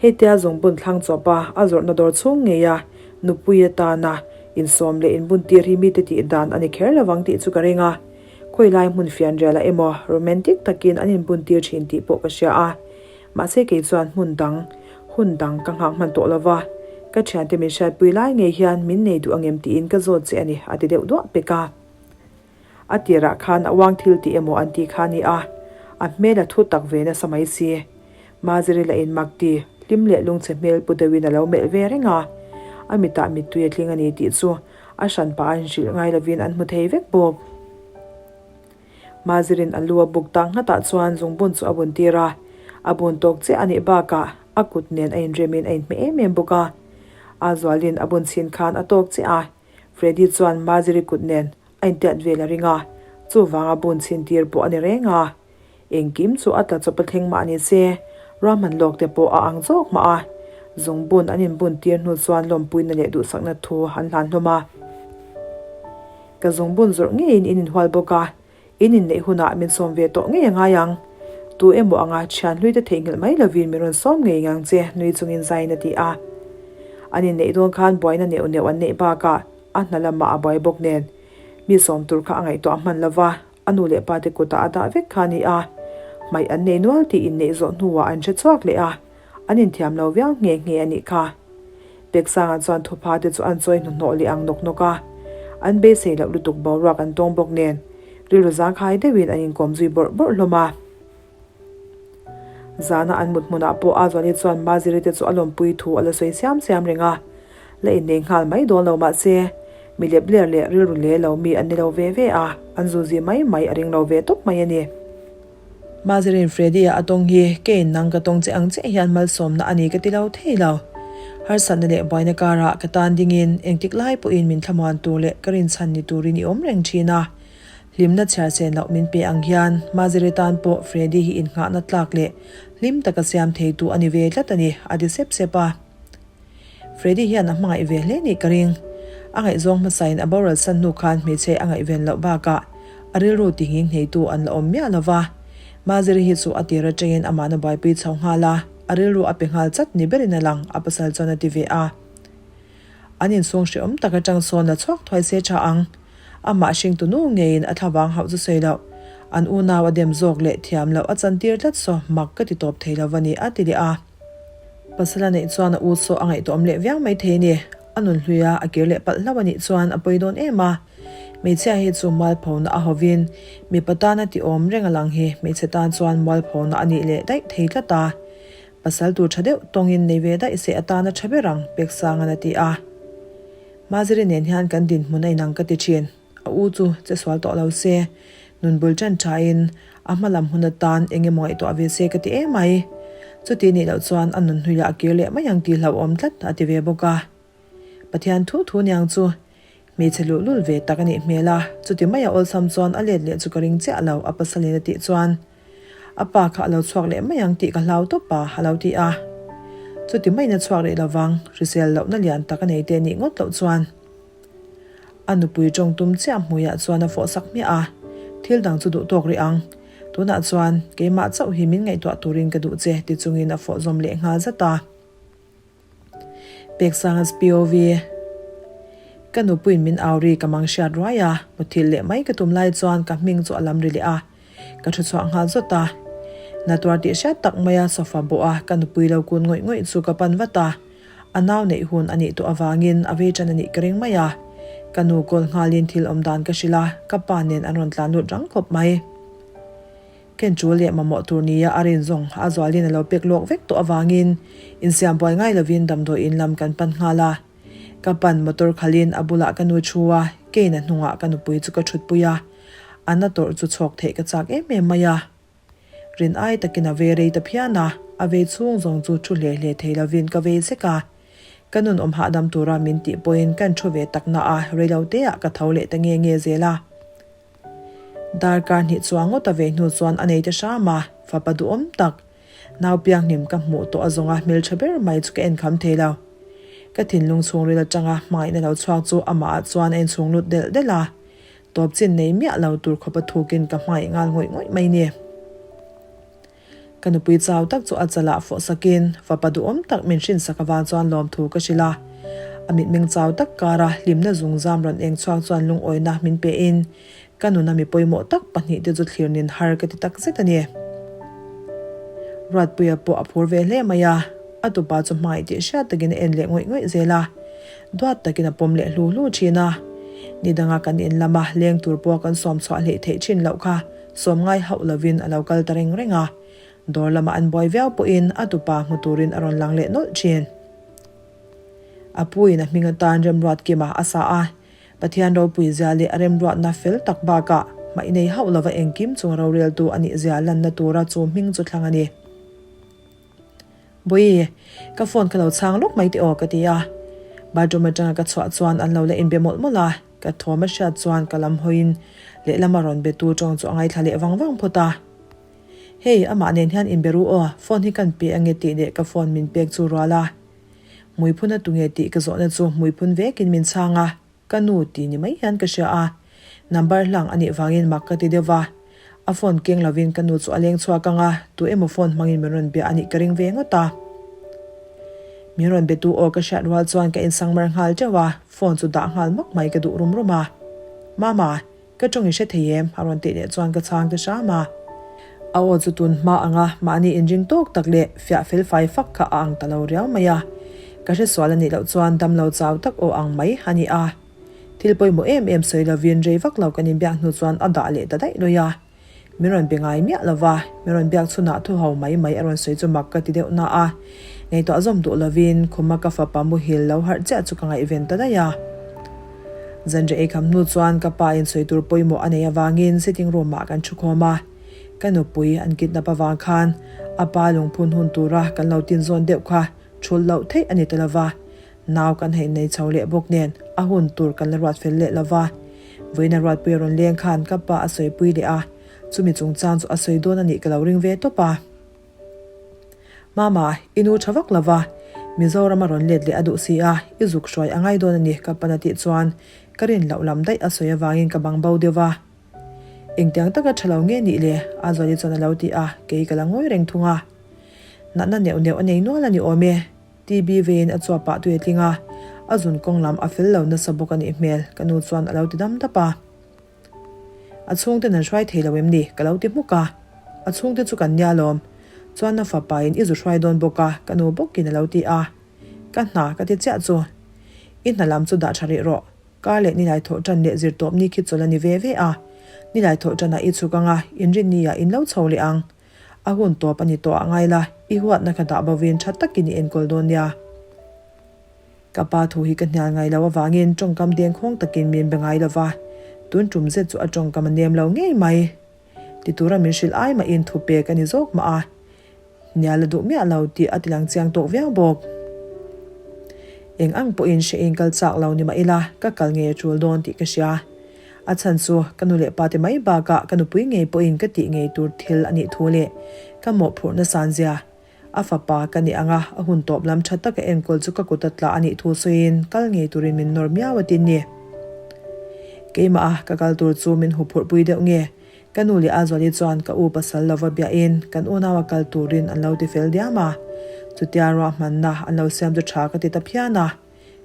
[SPEAKER 1] Hetia zungbun thlang chawpa a zawrhna dawr chhung ngei a, nupui atana insawm leh inbuntir hi mite tih dan a ni kher lovang tih chu ka ring a. Khawilai hmun fianrialah emaw romantic takin an inbuntir thin tih pawh ka hria a. Mahse kei chuan hmun dang, hun dang ka nghak hman tawh lova, ka thiante min hriatpui lai ngei hian min nei duh angem tiin ka zawt che a ni, a ti deuh duah pek a. A tirah khan a uang thil tih emaw an tih kha a ni a, a hmel a thu tak ve nasa mai si. Maziri lah in mak ti, hlim leh lungchhe hmel pu deuhin a lo melh ve reng a, a mitah mittui a tling a ni tih chu a hranpa a inhrilh ngai lovin an hmu thei vek bawk. Mazirin a lu a buk tak nghatah chuan zungbun chu a bun tir a, a bun tawk chiah a nih bakah a kut nen a inremin a inhmeh em em bawk a. A zualin a bun chhin khan a tawk chiah a, Freddy chuan Maziri kut nen a intiat vel a ring a, chuvanga bun chhin tir pawh a ni reng a. Engkim chu a tla chawp a thleng mah ni se, ruahman lawk te pawh a ang zawk mah a. Zungbun an inbun tir hnu chuan lawmpuina leh duhsakna thu an hlan hlawm a. Ka zungbun zawrh ngeiin in inhual bawk a, in inneih hunah min sawm ve tawh ngei a ngai ang. Tu emaw anga thian hluite theihnghilh mai lovin min rawn sawm ngei ngang che nui chungin zaiin a ti a. An inneih dawn khan buaina neuh neuh an neih bakah a hna lamah a buai bawk nen mi sawm tur kha a ngaihtuah hman lova, a nu leh pa te kutah a dah vek kha a ni a. Hmaih an nei nual tih inneih zawh hnuah an hre chhuak leh a, An inthiam lo viau nghe nghe a nih kha. Peksanga chuan thupha te chu an chawi hnuhnawh leh ang nawk nawk a. An beisei loh lutuk boruak an tawng bawk nen, rilru zangkhai deuhin an inkawm zui bawrh bawrh hlawm a. Zana an mut hmunah pawh Azuali chuan Maziri te chu a lawmpui thu a la sawi siam siam reng a. La innei nghal mai dawn lo mahse, mi lep ler leh rilru le lo mi an ni lo ve ve a, an zuzi mai mai a ring lo ve tawp mai a ni. Mazerin Freddy-a a tawng hi keiin nang ka tawng che ang chiah hian malsawmna a ni ka ti lo thei lo. Harsatna leh buaina karah ka tan dingin engtik lai pawhin min thlamuan tur leh ka rinchhan ni turin i awm reng thin a. Hlimna chhiarsen loh min pe ang hian Mazere tan pawh Freddy hi innghahna tlak leh hlim taka siam theitu a ni ve tlat a ni, a ti sep sep a. Freddy hian a hmangaih ve hle nih ka ring. A ngaihzawng hmasain a boral san hnu khan hmeichhe a ngaihven loh bakah a rilru ti nghing hneitu an la awm miah lo va. Maziri hi chu a tir atangin amahna buaipui chho nghal a, a rilru a pe nghal chat ni berin a lang, a pasal chuan a ti ve a. An insung hrehawm tak atang sawn la chhuak thuai se tha ang. Amah hringtu nu ngeiin a thlavang hauh chu sawi loh. An unau a dem zawk leh thiam loh a chantir tlat saw mak ka ti tawp thei lo va ni, a ti leh a. Pasal a neih chuan a u saw a ngaihtuahawm leh viau mai thei a ni. A nun hlui a, a kir leh palh hlauh a nih chuan a pawi dawn em a. Hmeichhia hi chu mualphona a hovin mipa tana ti awm reng a lang hi hmeichhe tan chuan mualphona a nih leh daih thei tlat a. Pasal tur tha deuh tawngin nei ve daih se atana tha ber ang, Peksangan a ti a. Maziri nen hian kan dinhmun a inang ka ti thin. A u chu che sual tawh lo se, nun bul ṭan ṭhain a hma lam hun atan eng emaw ngaihtuah ve se ka ti em mai. Chuti nih loh chuan a nun hnuiah a kir leh mai ang tih hlauhawm tlat a ti ve bawk a. Pathian thu thu niang chu hmeichhe luhlul ve tak a nih hmel a, chuti maia awlsam chuan a let leh chu ka ring chiah lo a pasalin a tih chuan a pa kha a lo chhuak leh mai ang tih ka hlau tawp a a lo ti a. Chuti maiin a chhuak rih lovang, hrisel lohna lian tak a nei te nih ngawt loh chuan. A nupui tawng tum chiah hmuiah chuan a fawh sak hmiah a, Thil dang chu duh tawk rih ang. Tunah chuan keimah chauh hi min ngaihtuah turin ka duh che ti chungin a fawh zawm leh nghal zat a. Peksanga's POV. Ka nupuiin min au ri ka mang hriat ruai a, muthilh leh mai ka tum lai chuan ka hming chu a lam ri leh a, ka thu chhuah nghal zawt a. Natuar tih hriat tak maia sofa bawh a ka nupui lo kun ngawih ngawih chu ka pan vat a. A nau neih hun a nih tawh avangin a vei ṭan a nih ka ring mai a. Ka nu kawl nghalin thil awm dan ka hrilh a, ka pa nen an rawn tlan lut rang khawp mai. Ken ṭul leh mamawh tur nia a rin zawng a zualin a lo pek lawk vek tawh avangin insiam buai ngai lovin damdawi in lam kan pan nghal a. Ka pan motor khalhin a bulah ka nu ṭhu a, keiin a hnungah ka nupui chu ka ṭhutpui a. A na tawrh chu chhawk theih ka chak em em mai a. Rin ai takin a ve rei ta phian a, a vei chhung zawng chu thu hle hle thei lovin ka vei zek a. Ka nun awm hahdam tura min tih pawhin kan thu ve tak na a, reilo teah ka tho leh ta nge nge zel a. Darkar hnih chuang ngawt a vei hnu chuan a nei ta hram a, fapa duhawm tak. Nau pianghlim ka hmuh tawh a zawnga hmeltha ber mai chu ka en kham thei lo. Ka thinlung chhungril atanga hmangaihna lo chhuak chu amah ah chuan a inchhung lut delh delh a, tawp chin nei miah lo tur khawpa thukin ka hmangaih nghal ngawih ngawih mai ni. Ka nupui chau tak chu a chalah fawh sakin fapa duhawm tak min hrinsak avang chuan lawmthu ka hrilh a. A mitmeng chau tak kara hlimna zungzam rawn eng chhuak chuan lungawina min pein ka nuna mi pawimawh tak pahnihte chu thlir nin har ka ti tak zet a ni. Ruatpuia pawh a phur ve hle mai a, a tupa chu hmangaih tih hriat takin a en leh ngawih ngawih zel a, duat takin a pawm leh hlu hlu thin a. Ni danga kan in lama leng tur pawh kan sawm chhuah hleih theih thin loh kha sawm ngai hauh lovin a lo kal ta reng reng a, dawr lama an buai viau pawhin a tupa hmu turin a rawn lang leh nawlh thin. A puiin a hming atan Remruatkima a sa a, Pathian ropui zia leh a remruatna fel tak bakah hmaih nei hauh lova engkim chung roreltu a nih zia lanna tura chu hming chu thlang a ni. Bawi, ka phone ka lo chhang lawk mai teh aw ka ti a. Bathroom atanga ka chhuah chuan an lo la inbe mawlh mawlh a, ka thawm a hriat chuan ka lam hawiin lehlama rawn betu tawng chu a ngaithla leh vang vang phawt a. Hei, amah nen hian inbe ru aw, phone hi kan pe ange tih leh ka phone min pek chu rual a. Hmuiphun a tunge tih ka zawhna chu hmuiphun vekin min chhang a, ka nu tih ni mai hian ka hria a. Number hlang a nih vangin mak ka ti deuh va. A phone keng lovin ka nu chu a leng chhuak ang a, tu emaw phone hmangin min rawn bia a nih ka ring ve ngawt a. Min rawn be tu aw ka hriat rual chuan ka insangmar nghal teuh a, phone chu dah nghal mak mai ka duh rum rum a. Mama. Ka tawng i hre thei em? a rawn tih leh chuan ka chhang ta hram a. A aw chu tun hma anga mahni inring tawk tak leh fiah fel fai fak kha a ang ta lo riau mai a. Ka hre sual a nih loh chuan damlo chau tak aw ang mai a ni a. Thil pawimawh em em sawi lovin rei vak lo kan inbiak hnu chuan a dah leh ta daih lawi a. Min rawn be ngai miah lo va, min rawn biak chhunah thu ho mai mai a rawn sawi chu mak ka ti deuh na a. Ngaihtuah zawm duh lovin khuma ka fapa muhil lo harh chiah chu ka ngaihven ta daih a. Zanriah ei kham hnu chuan ka pa in sawi tur pawimawh a nei avangin sitting room ah kan thu khawm a. Ka nupui an kidnap avang khan a pa lungphun hun tura kan lo tin zawn deuh kha thul loh theih a ni ta lo va. Nau kan hei nei chho leh bawk nen a hun tur kan la ruat fel leh lo va. Vawiina Ruatpuia rawn leng khan ka pa a sawipui leh a, chumi chungchang chu a sawi dawn a nih ka lo ring ve tawp a. Mama, i nu tha vak lo va, Mizoram a rawn let leh a duh si a, i zuk hruai a ngai dawn a ni ka pan a tih chuan ka rin loh lam daih a sawi avangin ka bang bo deuh va. Engtiang taka tha lo nge nih le? A Zuali chuan a lo ti a, kei ka la ngawi reng thung a. Natna neuh neuh a nei nual a ni awm e. TB veiin a chuap pah tui a tling a, a zun kawng lam a fel lo nasa bawk a nih hmel, ka nu chuan a lo ti dam dap a. A chhungten an hruai thei lo em ni? ka lo ti hmuk a. A chhungte chu kan nia lawm. Chuan a fapa in i zu hruai dawn bawk a, ka nu bawkin a lo ti a. Ka hna ka ti chiah chu. I hna lam chu dah tha rih rawh. Kar leh nilai thawh tan leh zirtawp ni khi chawlh a ni ve ve a. Nilai thawh tanah i chhuk ang a, inrinni ah in lo chho leh ang. A hun tawp a ni tawh ah ngai la, i huatna kha dah bovin tha takin i enkawl dawn nia. Ka pa thu hi ka hnial ngai lo avangin tawngkam dengkhawng takin min be ngai lo va, tun tum zet chu a tawngkam a nem lo ngei mai. Ti tura min hrilh ai mahin thu pek a ni zawk mah a, hnial a duh miah lo tih a tilang chiang tawk viau bawk. Eng ang pawhin hre in kal chak lo ni mah ila, ka kal ngei a tul dawn tih ka hria. A chhan chu ka nu leh pa te mai bakah ka nupui ngei pawhin ka tih ngei tur thil a nih thu leh ka mawhphurhna san zia a fapa ka nih anga a hun tawp lam tha taka enkawl chu ka kut a tla a nih thu sawiin kal ngei turin min nawr miau a tin ni. Keimah a ka kal tur chu min huphurhpui deuh nge? Ka nu leh Azuali chuan ka u pasal lova biahin kan unaua kal turin an lo ti fel diam a, chutia ruahmanna an lo siam chu tha ka ti ta phian a.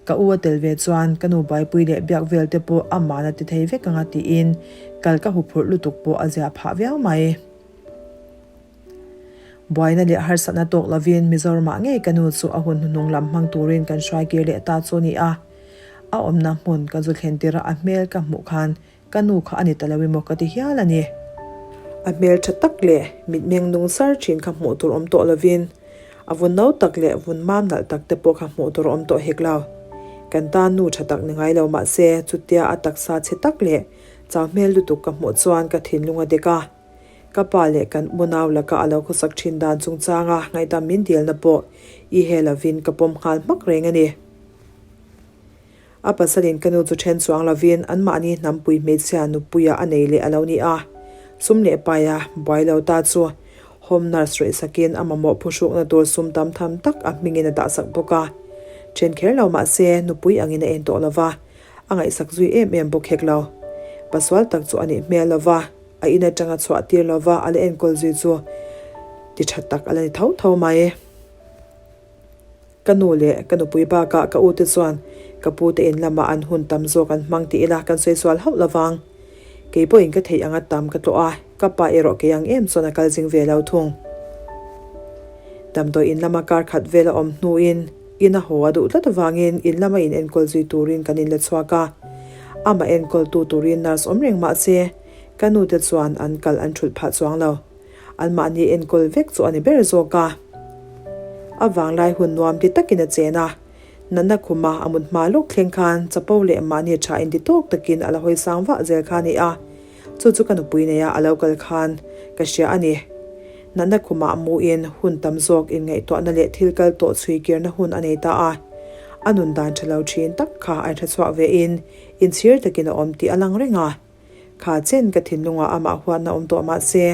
[SPEAKER 1] Ka u a tel ve chuan ka nu buaipui leh biak vel te pawh aman a ti thei vek anga tiin kal ka huphurh lutuk pawh a zia phah viau mai. Buaina leh harsatna tawk lovin Mizoramah ngei ka nu chu a hun hnuhnung lam hmang turin kan hruai kir leh ta chu ni a. A awmna hmun ka zu thlen tirh a a hmel ka hmuh khan Ka nu kha a ni ta lo emaw ka ti hial a ni. A hmel tha tak leh mitmeng nung sar thin kha hmuh tur awm tawh lovin, a vun no tak leh vun mam nalh tak te pawh kha hmuh tur a awm tawh hek lo. Kan tan nu tha tak ni ngai lo mah se, chutia a taksa chhe tak leh chau hmel lutuk ka hmuh chuan ka thinlung a dek a. Ka pa leh kan unau laka a lo khawsak thin dan chungchanga ngaihdam min dilna pawh i he lovin ka pawm nghal hmak reng a ni. A pasalin ka nu chu then chuang lovin anmahni hnampui hmeichhia nupuia a nei leh a lo ni a. Sum leh paia buai lo ta chu. Home nurse rawih sakin a mamawh phuhrukna tur sum tam tham tak a hmingin a dahsak bawk a. Then kher lo mah se, nupui angin a en tawh lo va, a ngaihsak zui em em bawk hek lo. Pasual tak chu a nih hmel lo va, a in atanga chhuah tir lo va a la enkawl zui chu ti tha tak a la ni tho tho mai. Ka nu leh ka nupui bakah ka ute chuan ka pute in lamah an hun tam zawk an hmang ti ila kan sawi sual hauh lovang. Kei pawhin ka theih anga tam ka tlawh a, ka pa erawh kei ang em chuan a kal zing ve lo thung. Damdawi in lama kar khat vel a awm hnuin in a haw a duh tlat avangin in lama in enkawl zui turin kan inla chhuak a. Amah enkawl tu turin nurse awm reng mah se ka nute chuan an kal an thulh phah chuang lo. Anmahni enkawl vek chu a ni ber zawk a. A vanglai hun nuam ti takin a chen a. Natna khuma a mut hma lawk thleng khan chapo leh mahni tha inti tawk takin a la hawi sang vah zel kha a ni a. Chu chu ka nupui neia a lo kal khan ka hria a ni. Natna khumah muin hun tam zawk inngaihtuahna leh thil kal tawh chhui kirna hun a nei ta a. A nun dan tha lo thin tak kha a inhre chhuak vein inchhir takin a awm tih a lang reng a. Kha chen ka thinlungah amah huatna awm tawh mah se,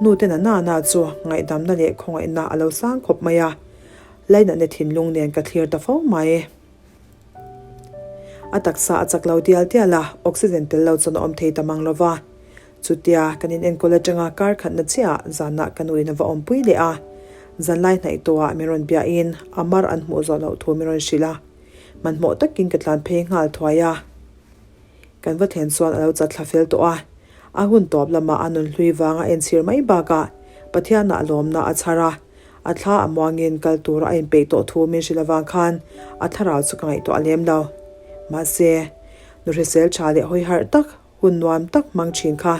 [SPEAKER 1] nute na na na chu ngaihdamna leh khawngaihna a lo sang khawp mai a, lainatna thinlung nen ka thlir ta fo mai. A taksa a chak lo dial dial a, oxygen tel lo chuan a awm thei ta mang lo va. Chutia kan inenkawl atanga kar khatna chiah zanah ka nuin a va awmpui leh a, zanlai hnaih tawhah min rawn biahin a mar an hmuh zawh loh thu min rawn hrilh a, hmanhmawh takin ka tlan phei nghal thuai a. Kan va thlen chuan a lo chat thla fel tawh a, a hun tawp lamah a nun hlui vang a enchhir mai bakah Pathianah lawmna a chhar a, a thla a muangin kal tura a inpeih tawh thu min hrilh avang khan a thlarau chu ka ngaihtuah lem lo. Mahse, nu hrisel tha leh hawi harh tak, hun nuam tak hmang thin kha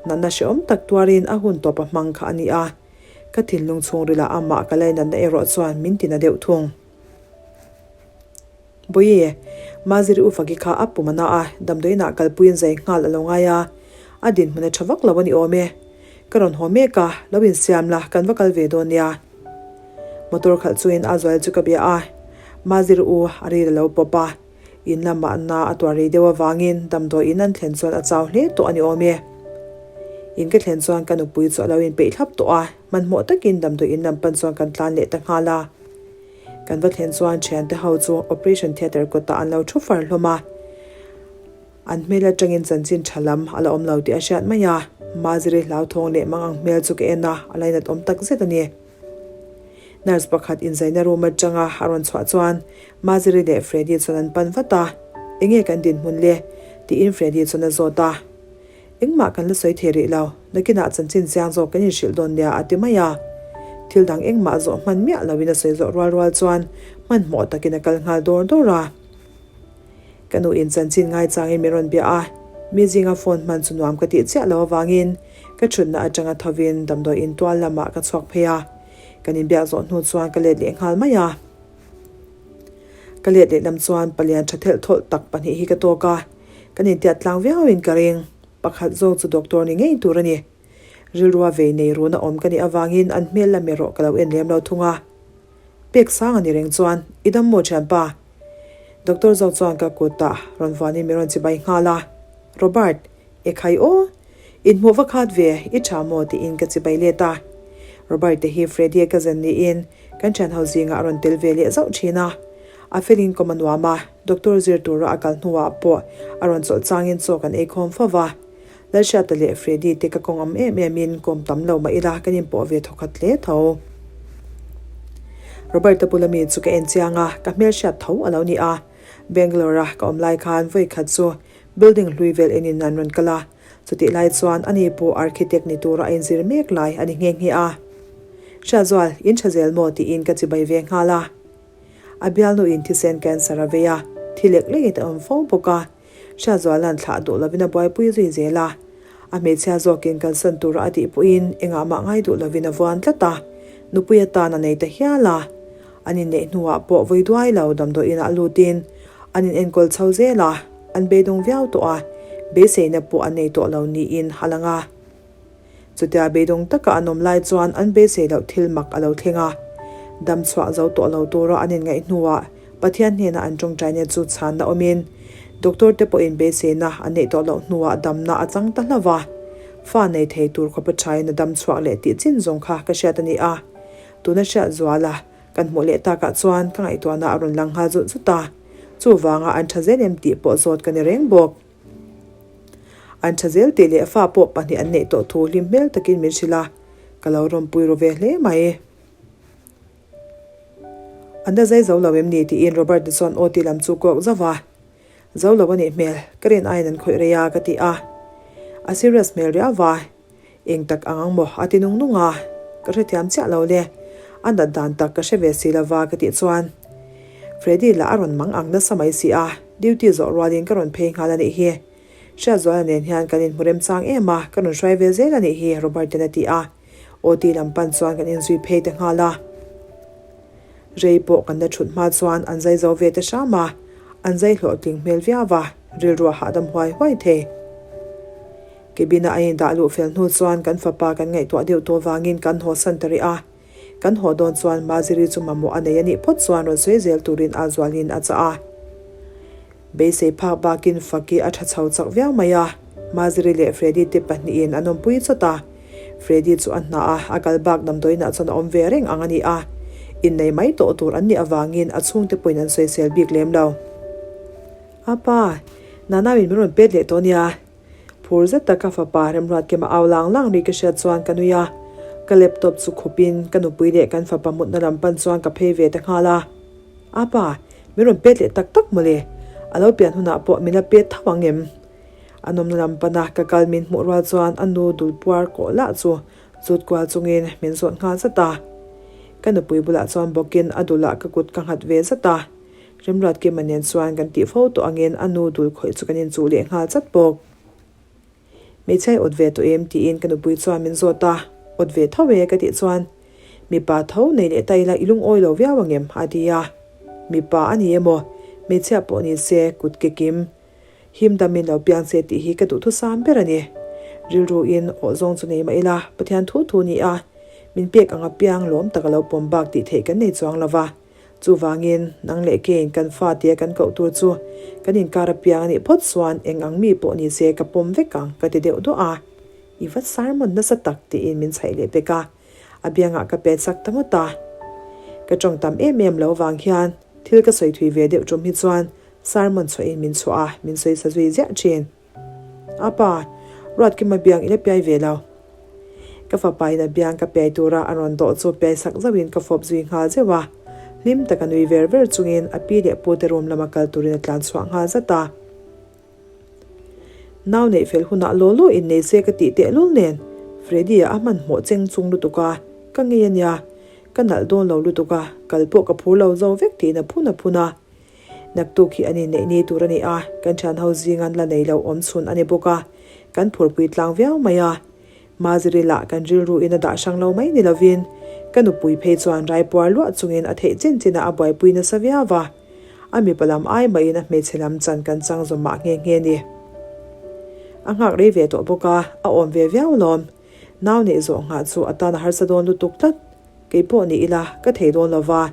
[SPEAKER 1] natna hrehawm tak tuarin a hun tawp a hmang kha a ni a, ka thinlung chhungrilah amah ka lainatna erawh chuan min tina deuh thung. Bawihi, Maziri u Faki kha a pum a na a, damdawiinah kalpuiin zai nghal a lo ngai a, a dinhmun a tha vak lo a ni awm e. Ka rawn haw mek a, lo insiam la, kan va kal ve dawn nia. Motor khalh chuin a zual chu ka bia a, Maziri u a ril a lo pawp a, in lamah na a tuar rei deuh avangin damdawiin an thlen chuan a chau hle tawh a ni awm e. In ka thlen chuan ka nupui chu a lo inpeih thlap tawh a, hmanhmawh takin damdawiin lam pan chuan kan tlan leh ta nghal a. Kan va thlen chuan thiante ho chu operation theatre kawtah an lo thu far hlawm a, an hmel atangin chanchin tha lam a la awm lo tih a hriat mai a, Maziri hlauthawng leh mang ang hmel chu ka en a, a lainat awm tak zet a ni. Nurse pakhat inzaina room atanga a rawn chhuah chuan Maziri leh Freddy chuan an pan vat a, Enge kan dinhmun le? tiin Freddy chuan a zawt a. Engmah kan la sawi thei rih lo, nakinah chanchin chiang zawk kan inhrilh dawn nia a ti mai a. Thil dang engmah zawh hman miah loin a sawi zawh rual rual chuan hmanhmawh takin a kal nghal dawr dawr a. Ka nu in chanchin ngaichangin min rawn bia a, mi zinga phone hman chu nuam ka tih chiah lo avangin ka thutna atanga thovin damdawi in tual lamah ka chhuak phei a, kan inbiak zawh hnu chuan ka let leh nghal mai a. Ka let leh lam chuan palian tha thelh thawlh tak pahnih hi ka tawk a. Kan intiat tlang viauin ka ring. Pakhat zawk chu doctor ni ngei tur a ni. Rilrua vei nei runa awm ka nih avangin an hmel lam erawh ka lo en lem lo thung a. Pek sang a ni reng chuan, I dam maw thianpa? Doctor zawk chuan ka kutah rawn vuanin min rawn chibai nghal a. Robert, Ekhai aw! Inhmuh va khat ve, i tha maw? tiin ka chibai let a. Robert te hi Freddy-a cousin niin kan thianho zingah a rawn tel ve leh zauh thin a. A felin kawm a nuam a. Doctor zir tura a kal hnuah pawh a rawn chawlh changin chaw kan ei khawm fo va. Lalhriata leh Freddy te ka kawng am em em in kawm tam lo mah ila kan inpawh ve thawkhat hle tho. Robert-a bula mi chu ka en chiang a, ka hmelhriat tho a lo ni a. Bangalore-a ka awm lai khan vawi khat chu building hlui vel enin an rawn kal a, chutih lai chuan ani pawh architect ni tura a inzir mek lai a ni nghe nghe a. Hriatzual, in tha zel maw tiin ka chibai ve nghal a. A bialnuin thisen cancer a vei a, thi lek lekin a awm fo bawk a. Hriatzuala'n thlah duh lovin a buaipui zui zel a. A hmeichhia zawkin kalsan tura a tih pawhin engah mah ngai duh lovin a vuan tlat a, nupui atan a nei ta hial a. An inneih hnuah pawh vawi duai lo damdawiinah a lutin an inenkawl chho zel a, an beidawng viau tawh a, beiseina pawh an nei tawh lo niin a lang a. Chutia beidawng taka an awm lai chuan an beisei loh thil mak a lo thleng a. Dam chhuah zo tawh lo tura an inngaih hnuah Pathian hnena an tawngtaina chu chhanna awmin Doctor te pawhin beiseina an neih tawh loh hnuah damna a chang ta hlauh va. Fa nei thei tur khawpa thain a dam chhuak leh tih chin zawng kha ka hriat a ni a. Tuna hriat zuala kan hmuh leh takah chuan ka ngaihtuahna a rawn lang nghal zut zut a. Chuvanga an tha zel em tih pawh zawt ka ni reng bawk. An tha zel tih leh fa pawh pahnih an neih tawh thu hlim hmel takin min hrilh a, ka lo rawnpui ru ve hle mai. An la zai zo lo em ni tiin Robert-a chuan aw tih lam chu kawk zauh a. Zo lo a nih hmel, ka rin aiin an khawih rei a ka ti a. A serious hmel riau va, eng tak ang ang maw a ti nung nung a, ka hrethiam chiah lo le, a nat dan tak ka hre ve si lo va ka tih chuan Freddy lah a rawn mang ang nasa mai si a, duty zawh rualin ka rawn phei nghal a nih hi. Hriatzuala nen hian kan inhmu remchang em a, ka rawn hruai ve zel a nih hi Robert-in a ti a. OT lam pan chuan kan inzui phei ta nghal a. Rei pawh kan la thut hma chuan an zai zo ve ta hram a, an zai hlawhtling hmel viau a, rilru a hahdam huai huai thei. Cabin-a a indah luh fel hnu chuan kan fapa kan ngaihtuah deuh tawh vangin kan haw san ta rih a. Kan haw dawn chuan Maziri chu mamawh a nei a nih phawt chuan rawn sawi zel turin a zualin a chah a. Beisei phak bakin Faki a tha chho chak viau mai a, Maziri leh Freddy te pahnihin an awmpui chawt a. Freddy chu a hna a, a kal bak damdawiinah chuan a awm ve reng ang a ni a. Innei mai tawh tur an nih avangin a chhungte pawhin an sawisel bik lem lo. A pa, Nanauin min rawn pet leh tawh nia. Phur zet taka fapa Remruatkima au lang lang ri ka hriat chuan ka nui a. Ka laptop chu khupin ka nupui leh kan fapa mutna lam pan chuan ka phei ve ta nghal a. A pa, min rawn pet leh tak tak mawle. A lo pian hunah pawh min la pet tho ang em? A nawmna lam pana ka kal min hmuh rual chuan a nu dul puar kawh lah chu zut kual chungin min zawt nghal zat a. Ka nupui bulah chuan bawkin a dulah ka kut ka nghat ve zat a. Remruatkima nen chuan kan tih fo tawh angin a nu dul khawih chu kan inchuh leh nghal chat bawk. Hmeichhia i awt ve tawh em? tiin ka nupui chuan min zawt a, Awt ve tho e ka tih chuan, Mipa tho nei leh ta ila i lungawi lo viau ang em? a ti a, Mipa a ni emaw, hmeichhia pawh ni se kut ke kim, him damin lo piang se tih hi ka duhthusam ber a ni. Rilruin awh zawng chu nei mah ila Pathian thu thu ni a, min pek ang apiang lawm tak a lo pawm bak tih theih kan nei chuang lo va. Chuvangin, nang leh keiin kan fa tia kan koh tur chu kan inkar apiang a nih phawt chuan eng ang mi pawh ni se ka pawm vek ang ka ti deuh duah a. I va sermon nasa tak tiin min chhaih leh pek a, a biangah ka pet sak ta ngawt a. Ka tawng tam em em lo vang hian thil ka sawi thui ve deuh tum hi chuan sermon chhuahin min chhuah a, min sawi sa zui ziah thin. A pa, Ruatkima biang i la piai ve lo. Ka fapa in a biang ka piai tura a rawn dawh chu piai sak zauhin ka fawp zui nghal zeuh a. Hlim taka nui ver ver chungin a pi leh pu te room lama kal turin a tlan chhuah nghal zat a. Nau neih fel hunah law law in nei se ka tih tehlul nen Freddy-a a hmanhmawh cheng chung lutuk a, ka ngei a nia. Ka nalh dawn lo lutuk a, kal pawh ka phur lo zo vek tiin a phun a phun a. Naktuk hi an inneih ni tur a ni a, kan thian ho zing an la nei lo awm chhun a ni bawk a, kan phurpui tlang viau mai a. Maziri lah kan rilru in a dah hrang lo mai ni lovin, ka nupui phei chuan raipuar luah chungin a theih chin chin ah a buaipui nasa viau va. A mipa lam ai mahin a hmeichhe lam chan kan chang zawm mah nghe nghe ni. A nghak rei ve tawh bawk a, a awm ve viau lawm. Nau neih zawh nghah chu a tan a harsa dawn lutuk tlat. Kei pawh ni ila, ka thei dawn lo va,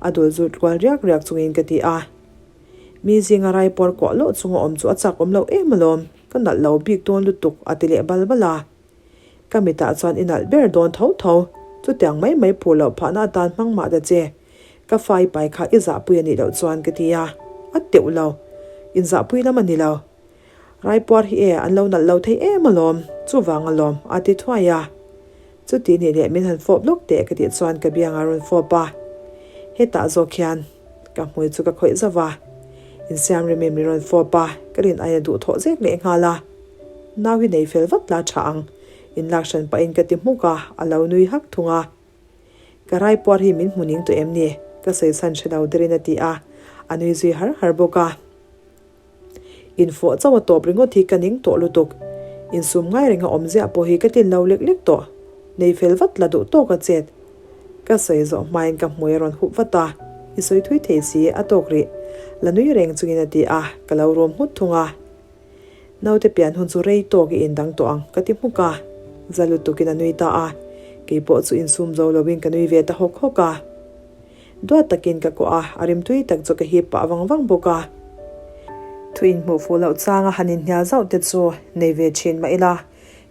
[SPEAKER 1] a dul zut kual riak riak chungin ka ti a. Mi zinga raipuar kuah loh chunga awm chu a chak awm loh em alawm, ka nalh lo bik dawn lutuk a ti leh bal bal a. Ka mitah chuan i nalh ber dawn tho tho, chutiang mai mai phur loh phahna atan hmang mah ta che, ka fa i pai kha i zahpui a nih loh chuan ka ti a, a teuh lo, inzahpui lam a ni lo. Raipuar hi e, an lo nalh lo thei em alawm, chuvang alawm, a ti thuai a. Chuti nih leh min han fawp lawk teh ka tih chuan ka biangah rawn fawp a. Hetah zawk hian ka hmui chu ka khawih zauh a. Insiam rimin min rawn fawp a, ka rin aiin a duhthawh zek leh nghal a. Nau hi nei fel vat la tha ang, inlak hran pahin ka ti hmuk a, a lo nui hak thung a. Ka raipuar hi min hmu ning tawh em ni? Ka sawi chhan hre lo derin a ti a, a nui zui har har bawk a. Infawh chauh a tawp ringawt hi ka ning tawh lutuk. Insum ngai renga awm ziah pawh hi ka tlin lo lek lek tawh. Nei fel vat la duh tawk a chet. Ka sawi zawh hmain ka hmui a rawn hup vat a, i sawi thui thei si a tawk rih. La nui reng chungin a ti a, ka lo rum nghut thung a. Naute pian hun chu rei tawk i indang tawh ang ka ti hmuk a. Za lutukin a nui ta a, keipawh chu insum zo loin ka nui ve ta hawk hawk a. Duat takin ka kuah a, a rimtui tak chu ka hip pah vang vang bawk a. Thu inhmuh fuh loh changa han inhnial zauh te chu nei ve thin mah ila,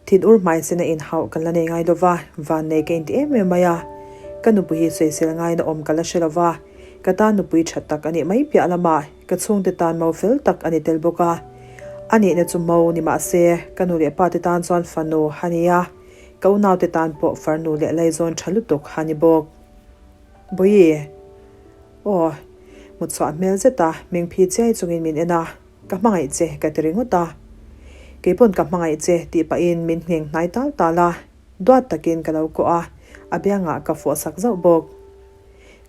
[SPEAKER 1] Thin ur hmaisen a inhauh kan la nei ngai lo va, vannei ka inti em em mai a. Ka nupui hi sawisel ngaina awm ka la hre lo va, ka tan nupui tha tak a nih mai piah lamah ka chhungte tan mo fel tak a ni tel bawk a. A nihna chu mo ni mah se, ka nu leh pa te tan chuan fanu a ni a, ka unaute tan pawh farnu leh laizawn tha lutuk a ni bawk. Bawihi. Aw. Mutchhuah hmel zet a, meng phi chiai chungin min en a. Ka hmangaih che ka ti ringawt a. Keipawn ka hmangaih che tih pahin min ngheng hnai tal tal a, duat takin ka lo kawh a, a biangah ka fawh sak zauh bawk.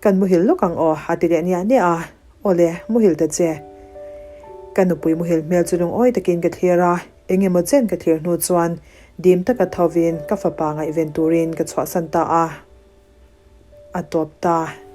[SPEAKER 1] Kan muhil lawk ang aw a ti leh niah niah a, awle muhil ta che. Ka nupui muhil hmel chu lungawi takin ka thlir a, eng emaw chen ka thlir hnu chuan dim taka thovin ka fapa ngaihven turin ka chhuahsan ta a. A tawp ta.